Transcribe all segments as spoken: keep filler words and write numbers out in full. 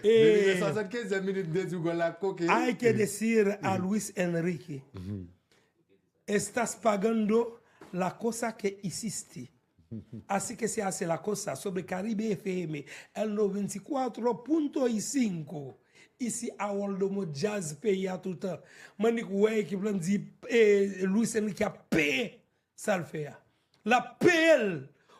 Depi nan swasannkenzyèm minit, m te di w gòl la koke. Hay que decir a Luis Enrique. Estás pagando la cosa que hiciste. Así que se hace la cosa sobre Caribe F M, el noventa y cuatro punto cinco. Isi Harold Domo, djaz peyi a toutan. M annik wè ekip lan, m di, eh, Luis Enrique ap peye sa l fè a. L ap peye l.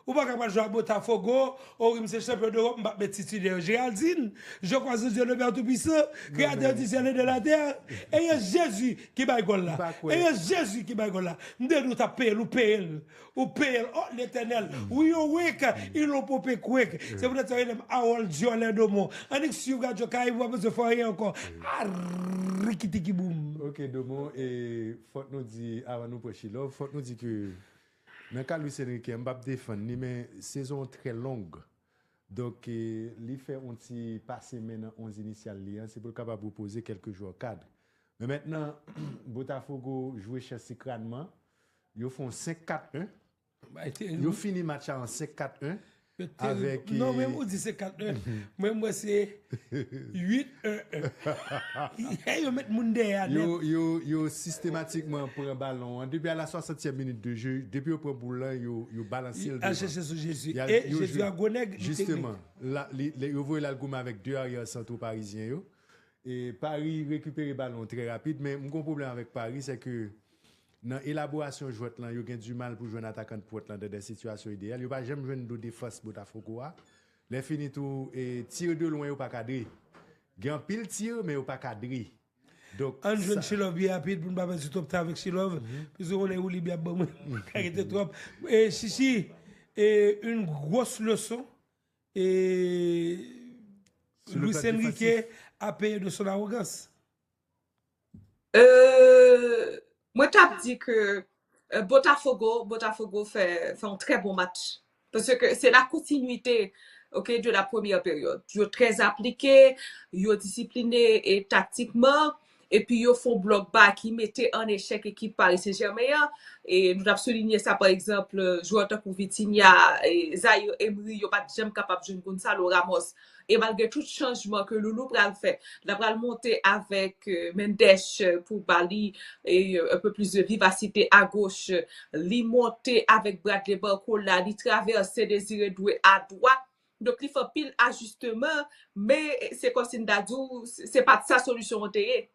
Ou pa ka pral jwe a Botafogo, o wi, m se chanpyon dEwòp, m p ap met titidè yo. Géraldine, je crois en Dieu le Père Tout-Puissant, créateur du ciel et de la terre. E se Jezi ki bay gòl la. E se Jezi ki bay gòl la. M te di w t ap peye l, ou peye l. Ou peye l, o Letènèl. Wi, yo wek, ilo pope kwek. Se poutèt sa yo rele m Harold Diolè Domo. Annik swiv Radyo Karayib, ou pa bezwen fè anyen ankò. Arikitikiboum. Ok, Domo, e fòk nou di, avan nou pran Chilòv, fòk nou di ke nan ka Luis Enrique, m p ap defann li, men sezon an trè long. Donk, e, li fè yon ti pase men nan onz inisyal li an, se pou l kapab repoze kèlke jwè kad. Men mentnan, Botafogo jwe Chelsea kradman, yo fè yon senk kat en, yo fini match la an senk kat en. Yo terib. Avèk, non, e, menm ou di se kat en. Mwen, mwen se uit en en. Yo met moun dèyè a nèt. Yo, yo, yo sistematikman pran balon an. Depi a la swasantyèm minit de jeu, depi yo pran boul lan, yo, yo balanse l devan. Al chèche sou Jezi. E Jezi a gwo nèg, li teknik. Jisteman, la, li, li, yo voye l al goumen avèk de aryè santwo parizyen yo. E Paris rekipere balon trè rapid, men m gon pwoblèm avèk Paris, se ke nan elaborasyon jwèt lan, yo gen dimal pou jwenn atakan pwent lan dan de sitiyasyon ideyal. Yo pa janm jwenn do defans Botafogo a. Lè fini tou, e tir de lwen yo pa kadre. Gen anpil tir, men yo pa kadre. Donk, ann jwenn Chilòv byen rapid pou n pa pèdi twòp tan avèk Chilòv. Piske konnen ou li byen ap ban mwen. Ka rete twòp. E Chichi, e une grosse leçon. E Luis Enrique a payé de son arrogance. Euh, mwen t ap di ke euh, Botafogo, Botafogo fè, fè yon trè bon match. Paske se la kontinwite, ok, de la première période. Yo trè aplike, yo disipline e taktikman, epi yo fè yon blòk ba ki mete an echèk ekip Paris Saint-Germain an. E nou t ap soulinye sa, pa egzanp, jwè tankou Vitinha, e Zaïre Emery, yo pa t janm kapab jwenn Gonzalo Ramos. E malgre tout chanjman ke Loulou pral fè, l pral monte avèk euh, Mendes euh, pou ba li e, euh, un peu plus de vivacité à gauche. Li monte avèk Bradley Barcola, li travèse Désiré Doué a dwat. Donk li fè anpil ajisteman, men se kòmsi m ta di w, se pa t sa solisyon an te ye.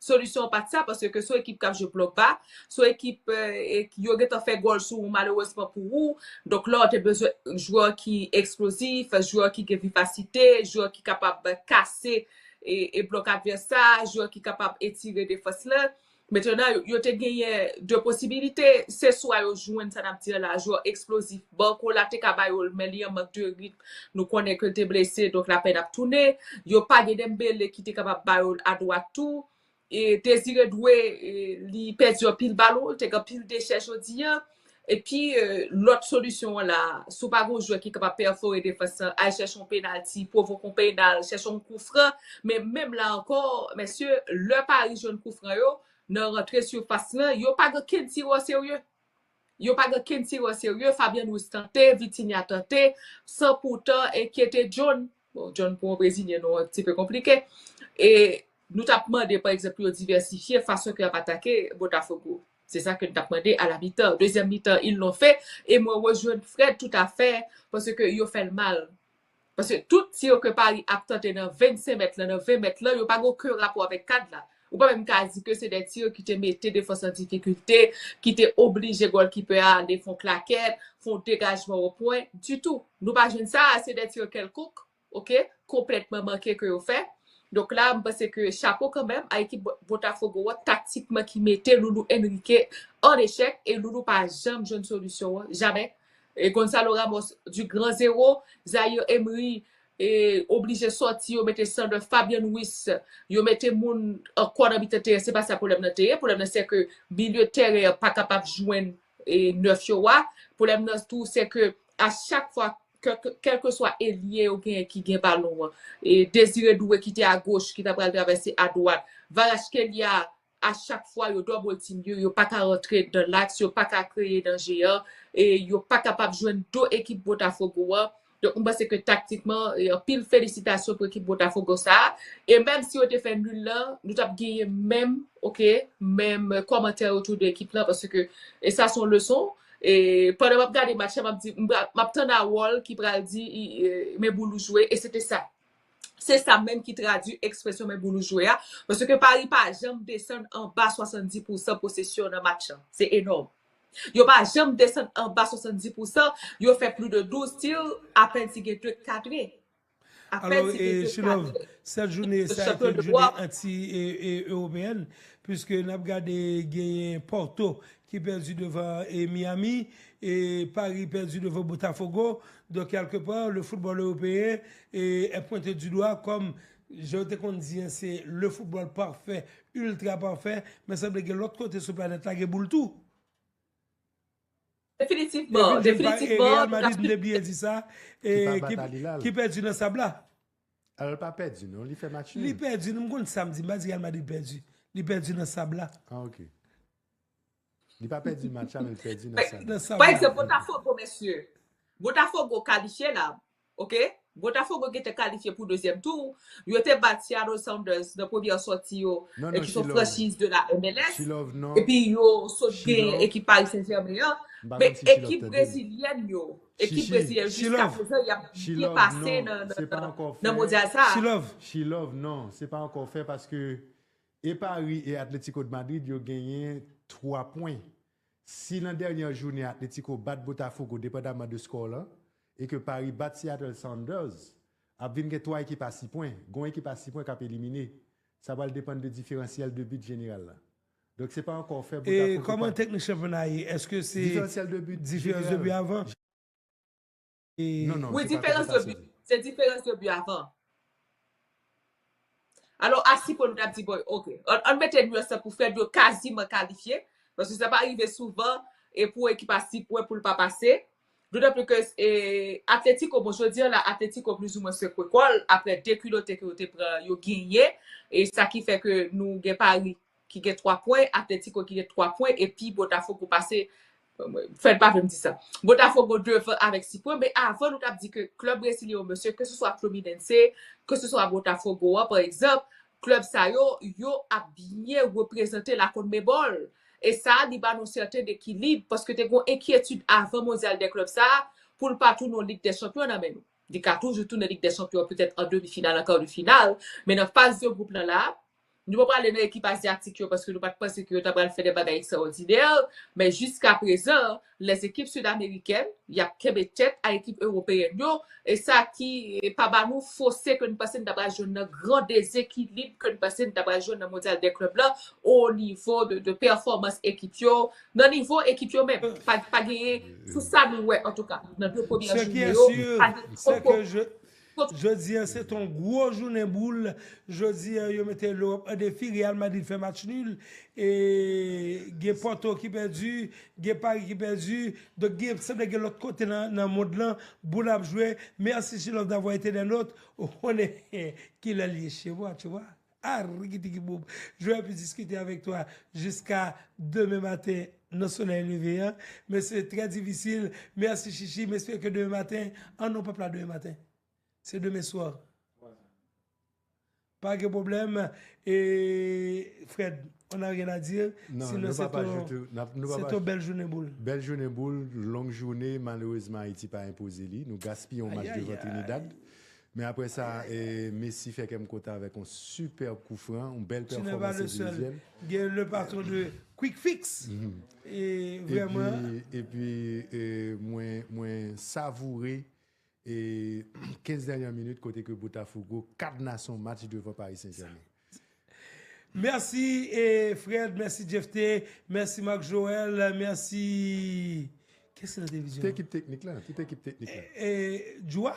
Solisyon an pa t sa, paske se yon ekip k ap jwe blòk ba, se yon ekip e, yo gentan fè gòl sou ou malerezman pou ou. Donk la w te bezwen jwè ki eksplozif, jwè ki gen vivasite, jwè ki kapab kase e, e blòk advès la, jwè ki kapab etire defans lan. Mentnan, yo, yo te genyen de posibilite, se swa yo jwenn sa n ap di an la, jwè eksplozif, Barcola te ka ba yo l, men li an mank de ritm, nou konnen ke l te blese, donk l apèn ap tounen. Yo pa gen Dembélé ki te kapab ba yo l adwat tou. E Désiré Doué, e, li pèdi anpil balon, li te gen anpil dechè jodi a. Epi, e, lòt solisyon an la, si w pa gen yon jwè ki kapab pèfore defans lan, al chèche yon penalti, pwovoke yon penal, chèche yon koufran. Men menm la ankò, mesye, lè Paris jwenn koufran yo, nan rantre sifas lan, yo pa gen kenn tirè serye. Yo pa gen kenn tirè serye, Fabian Ruiz tante, Vitinha tante, san poutan enkyete John. Bon, John pou yon Brezilyen, non, un petit peu compliqué. E nou t ap mande, pa egzanp, yo divèsifye fason ke y ap atake Botafogo. Se sa ke n t ap mande à la mi-temps. Dezyèm mitan, ils l'ont fait. E mwen rejwenn Fred toutafè, paske yo fè l mal. Paske tout tir ke Paris ap tante nan vennsenk mèt lan, nan ven mèt lan, yo pa gen okenn rapò avèk kad la. Ou pa menm ka di ke se de tir ki te mete defans an difikilte, ki te oblije gòlkipè a ale fè yon klakèt, fè yon degajman o pwen, ditou. Nou pa jwenn sa, se de tir kèlkonk, ok, konplètman manke ke yo fè. Donk la, m panse ke chapo kanmenm a ekip Botafogo an, taktikman ki mete Loulou Enrique an echèk, e Loulou pa janm jwenn solisyon an, jamè. E Gonzalo Ramos du grand zéro, Zaïre Emery e oblije sòti, yo mete Sander, Fabian Ruiz, yo mete moun ankò nan mitan teren, se pa sa pwoblèm nan te ye. Pwoblèm nan se ke milye teren an pa kapab jwenn e nèf yo a. Pwoblèm nan tou se ke a chak fwa kèlkeswa elye yo genyen ki gen balon an, e Désiré Doué ki te agoch, ki ta pral travèse adwat, Kvaratskhelia, a chak fwa yo double team yo, yo pa ka rantre dan laks, yo pa ka kreye danje an, e yo pa kapab jwenn do ekip Botafogo an. Donk, mwen panse ke taktikman, e anpil felisitasyon pou ekip Botafogo sa a. E menm si yo te fè nil lan, nou t ap genyen menm, oke, menm kòmantè otou de ekip lan, paske, e sa se yon leson. E pandan m ap gade match la, m ap di, m ap, m ap tann Harold ki pral di, i- e, men boul ou jwe, e se te sa. Se sa menm ki tradui ekspresyon men boul ou jwe a, paske Paris pa janm desann anba swasanndis pousan posesyon nan match lan. Se enòm. Yo pa janm desann anba swasanndis pousan, yo fè plis de douz tir, apèn si gen de kadre. Apèn Alò, si gen e, de Chilov, kadre. sèt jounen sa a Chanpyon te de jounen Ewòp. anti-ewopeyèn, piske n ap gade genyen Porto ki pèdi devan e Miami, e Paris pèdi devan Botafogo. Donc, quelque part, le football européen est, est pointé du doigt comme, jan yo te konn di, hein, c'est le football parfait, ultra parfait, men sanble gen lòt kote sou planèt la gen boul tou. Definitivman, Definitivman, e Real definitivman, Madrid, m te bliye di sa, Ki pa e bat ki, Al Hilal. Ki pèdi nan sab la. Alò, l pa pèdi, non. Li fè match Li nul. Pèdi, nou m konn sa m di, m pa di Real Madrid pèdi. Li pèdi nan sab la. Ah, ok. Li pa pèdi match la, men l pèdi nan sa. Nan sab pa la. Egzanp, Botafogo, mesye. Botafogo kalifye la, oke? Botafogo gentan kalifye pou dezyèm tou. Yo te bat Seattle Sounders nan premyè sòti yo, Non, e non, ki se yon Chilov. Franchiz de la M L S. Chilov, non. Epi yo sot gen Chilov. Ekip Paris Saint-Germain an. M pa Men konn si Chilov ekip tande. Brezilyèn yo, ekip Chichi. Brezilyèn jiska Chilov. Prezan y ap byen Chilov, pase non, nan, se pa nan, ankò nan fè. Mondyal sa a. Chilov. Chilov, non, se pa ankò fè paske e Paris e Atletico de Madrid, yo genyen twa pwen. Si nan dènyè jounen Atletico bat Botafogo, depandaman de skò lan, e ke Paris bat Seattle Sounders, ap vin gen twa ekip a sis pwen. Gon ekip a sis pwen k ap elimine. Sa pral depann de diferansyèl de bit jeneral la. Donk, se pa ankò fè E Botafogo kòman pa- teknik chanpyona ye? Èske se Diferansyèl de bit diferans de jeneral. Bi avan? E Non, non, Wi, se pa diferans de konsa bi. se. Se diferans de bi avan. Alò, a sis pwen nou t ap di, bon, oke. Ann, ann mete nou ansanm pou Fred yo kaziman kalifye. Paske sa pa rive souvan e pou ekip a sis pwen pou l pa pase. Dotan pli ke e, Atletico, bon, jodi a la, Atletico plizoumwen sekwe kò l apre de kilote ke yo te pran, yo genyen. E sa ki fè ke nou gen Paris ki gen twa pwen, Atletico ki gen twa pwen, epi Botafogo pase. Fred pa vle m di sa. Botafogo devan avèk sis pwen, men avan nou t ap di ke klèb brezilyen yo, mesye, ke se swa Fluminense, ke se swa Botafogo an, pa egzanp, klèb sa yo, yo ap byen reprezante la CONMEBOL. E sa, li ba nou sèten ekilib, paske te gen enkyetid avan Mondyal dè Klèb sa a, pou l pa tounen yon Lig dè Chanpyon nan men nou. Li ka toujou tounen Lig dè Chanpyon, petèt an demi final, an kar de final, men nan faz de gwoup lan la, nou pa prale nan ekip azyatik yo, paske nou pa t panse ke yo ta pral fè de bagay ekstraòdinè, men jiska prezan, lèzekip sid amerikèn, y ap kenbe tèt a ekip ewopeyèn yo, e sa ki e, pa ba nou fòse ke n panse n ta pral jwenn nan gran dezekilib ke n panse n ta pral jwenn nan Mondyal dè Klèb la, o nivo de, de pèfòmans ekip yo, nan nivo ekip yo menm. Pa, pa genyen, sou sa nou wè, antouka, nan de premyè jounen yo, pa gen twòp Jodi a, se t on gwo jounen boul. Jodi a, yo mete Lewòp an defi. Real Madrid fè match nul. E gen Porto ki pèdi, gen Paris ki pèdi. Donk, gen, sanble gen lòt kote nan, nan mond lan, boul ap jwe. Merci, Chilov, d'avoir été des nôtres. Ou konnen kilè l ye chez moi, tu vois. Ah, rikitiki boum. J'aurais pu discuter avec toi jusqu'à demain matin nan solèy leve an. Men se trè difisil. Mèsi, Chichi. M espere ke demen maten, ah non, pa, pa demen maten. Se demen swa. Pa gen pwoblèm. E Fred, on a rien à dire. Non, Sinon, nou se pa pa ton, ajoute, n ap- nou pa se pa ton bèl jounen boul. Bèl jounen boul, long jounen. Malerezman, Ayiti pa enpoze li. Nou gaspiye yon match Ay, devan ay, Trinidad. Men apre sa, e, Messi fè kè m kontan avèk yon sipèb koufran, yon bèl Tu n'es pas pèfòmans le seul. endivizyen. Gen le patron de Quick Fix. E vrèman. Epi, epi e, mwen, mwen savoure e, kenz dènye minit kote ke Botafogo kadnase yon match devan Paris Saint-Germain. Mèsi, e, Fred, mèsi, Jephté, mèsi, Marc Joël, mèsi. Kiyès ki nan televizyon Tout an? Ekip teknik la, tout ekip teknik la. E, Djoua?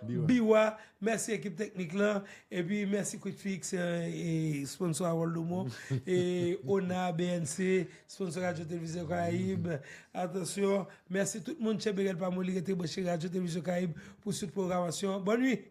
Biwa. Biwa, mèsi ekip teknik lan. Epi mèsi Quick Fix, e, e, sponsor Harold Dumont. E Ona, B N C, sponsor Radyo Televizyon Karayib. Atansyon, mèsi tout moun, tchenbe rèl pa moli, rete branche Radyo Televizyon Karayib pou swit pwogramasyon. Bòn nwit!